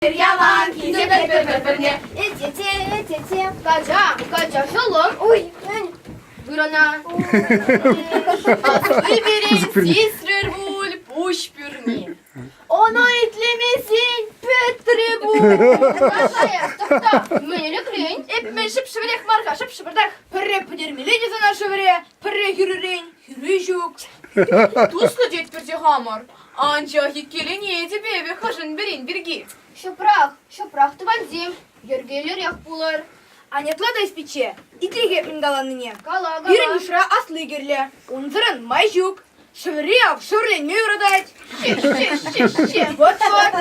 Ялан хисеплетпӗр пӗр-пӗрне. Тете, тете, кача, кача шӑллӑм. Ой, мӗн? Вырӑна. Асли пире сисрӗр пуль пуҫ пӳрни. Ӑна итлемесен пӗтрӗ пуль. Кашая, тӑхта, мӗн ӗлӗкрен? Эп мӗн шӗп-шӗвӗрех мар-ха, шӑп-шӑпӑртах. Пӗрре пӗтермелле те сана шӗвӗре, пӗрре хӳререн, хӳри ҫук. Туслӑ тетпӗр те хамӑр. Анчах иккӗленетӗп эпӗ хӑшӗн-пӗрин пирки. Ҫӑпрах, ҫӑпрах тӑвансем, йӗркеллӗрех пулӑр. Анятла та пичче, итле мӗн каланине. Кала, кала. Пирӗн йышра асли кирлӗ, унсӑрӑн май ҫук. Шӗвӗре ав шӗвӗрленме юратать. Вот-вот.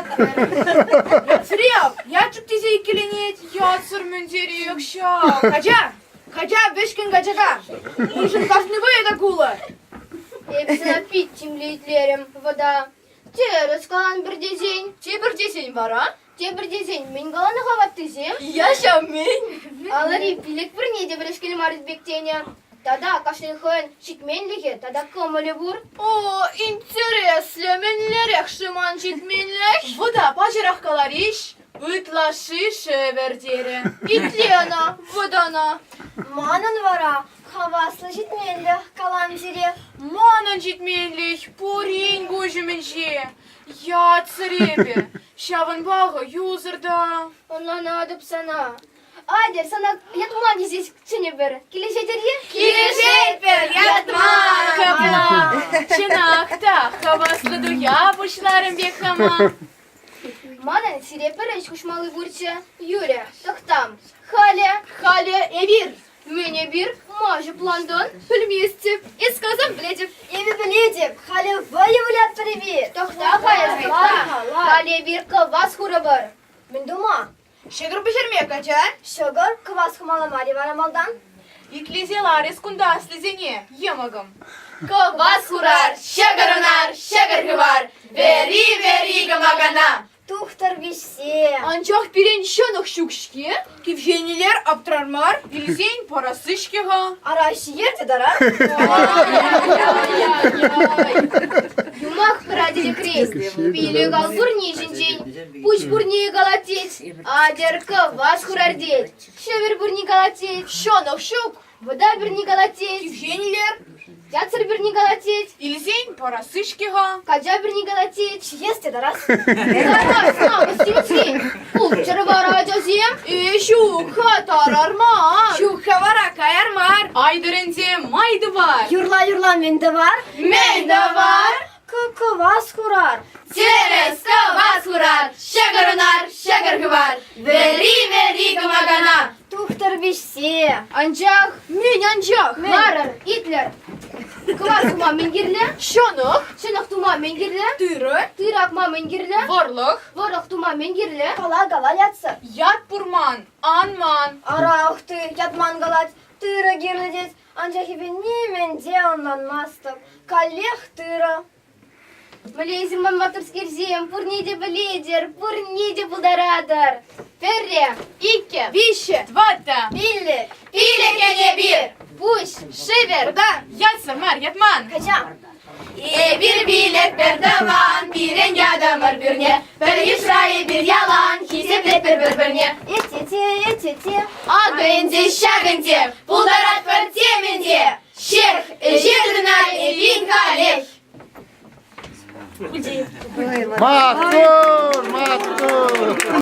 Ятсӑри ав ят ҫук тесе иккӗленет. Ятсӑр мӗнтерех ҫав. Кача, кача вӗҫкӗн качака. Уншӑн кашни вӑйӑ та кулӑ. Эп сана пит тимлӗ итлерӗм, вӑта. Тӗрӗс калан пӗр тесен. Тепӗр тесен вара? Тепӗр тесен мӗн каланӑ-ха ваттисем? Я ҫав мӗн? Алӑри пилӗк пӗрне те пӗрешкел мар пек тенӗ. Тата кашнин хӑйӗн ҫитменлӗхӗ тата кӑмӑлӗ пур. О, интереслӗ, мӗнлерех-ши ман ҫитменлӗх? Вӑта паҫӑрах каларӗҫ, ытлашши шӗвӗр терӗ. Итле ӑна, вӑтана. Манӑн вара хаваслӑ ҫитменлӗх калам сире. Манӑн ҫитменлӗх пурин куҫ умӗнче. Ятсӑр эпӗ, ҫавӑнпах юсӑр та. Ӑнланатӑп сана. Атьӑр, сана Ятман тесе чӗнӗпӗр. Килӗшетӗр-и? Килӗшетпӗр, Ятман! Капла, чӑнах та, хаваслӑ туя пуҫларӑм пек хама. Манӑн сире пӗр ӗҫ хушмалли пурччӗ. Юрӗ, тӑхтам. Халӗ, Халӗ эпир Мӗн эпир? Ма ҫуплантӑн? Пӗлместӗп. Эс каласан пӗлетӗп. Эпӗ пӗлетӗп. Халӗ вӑйӑ вылятпӑр эпир. Тӑхта-ха эс, тӑхта. Халӗ эпир кӑвас хурӑпӑр. Мӗн тума? Ҫӑкӑр пӗҫерме, кача. Ҫӑкӑр кӑвас хумалла мар-и вара малтан? Итлесе лар эс кунта аслисене, йӑмӑкӑм. Кӑвас хурар, ҫӑкӑр ӑнар, ҫӑкӑр хывар, вӗри-вӗри кӑмакана. Тухтӑр виҫсе. Анчах пирӗн ҫӑнӑх ҫук-ҫке. Кивҫенилер аптрар мар. Илсен парасси-ҫке-ха. Ара, ҫиер те тарар. Юмах пырать ӗлӗкрен. Пилӗк ал пурне ҫинчен, пуҫ пурне калать тет, атьӑр кӑвас хурар тет, шӗвӗр пурне калать тет, Ҫӑнӑх ҫук. Вӑта пӳрни калать тет. Кивҫенлер. Ятсӑр пӳрни калать тет. Илсен парасси-ҫке-ха. Кача пӳрни калать тет. Ҫиес те тарас. Тарас, намӑс тивӗҫрен. Пулччӑр вара ачасем. Э, ҫук-ха, тарар мар. Ҫук-ха вара, каяр мар. Айтӑр ӗнтӗ, май тӑвар. Юрла-юрла мӗн тӑвар? Мӗн тӑвар? Кӑвас хурар. Тӗрӗс кӑвас хурар, ҫӑкӑр ӑнар, ҫӑкӑр хывар. Вӗри-вӗри кӑмакана. Тухтӑр виҫсе. Анчах, Мӗн анчах? ларӑр, итлӗр. Кӑвас тума мӗн кирлӗ? Ҫӑнӑх, Ҫӑнӑх тума мӗн кирлӗ? тырӑ, Тырӑ акма мӗн кирлӗ? вӑрлӑх, Вӑрлӑх тума мӗн кирлӗ? Кала-кала ятсӑр. ят пурман, ан ман. Ара, ах ты, ятман калать, тырӑ кирлӗ тет. Анчах эпӗ нимӗн те ӑнланмастӑп. Каллех тырӑ. Мӗнле эсир ман маттурскерсем, пурне те пӗлетӗр, пурне те пултаратӑр. Пӗрре, иккӗ, виҫҫӗ, тӑваттӑ, пиллӗк, пилӗк эпир, пуҫ, шӗвӗр, вӑта, ятсӑр мар, ятман. Кача. Эпир пилӗк пӗр тӑван, пирӗн ятӑмӑр пӳрне, пӗр йышра эпир ялан хисеплетпӗр пӗр-пӗрне. Эт-те-те, эт-те-те. Акӑ ӗнтӗ ҫак ӗнтӗ, пултаратпӑр темӗн те. Ҫех, ӗҫе тытӑнар эпин халех. Маттур, маттур!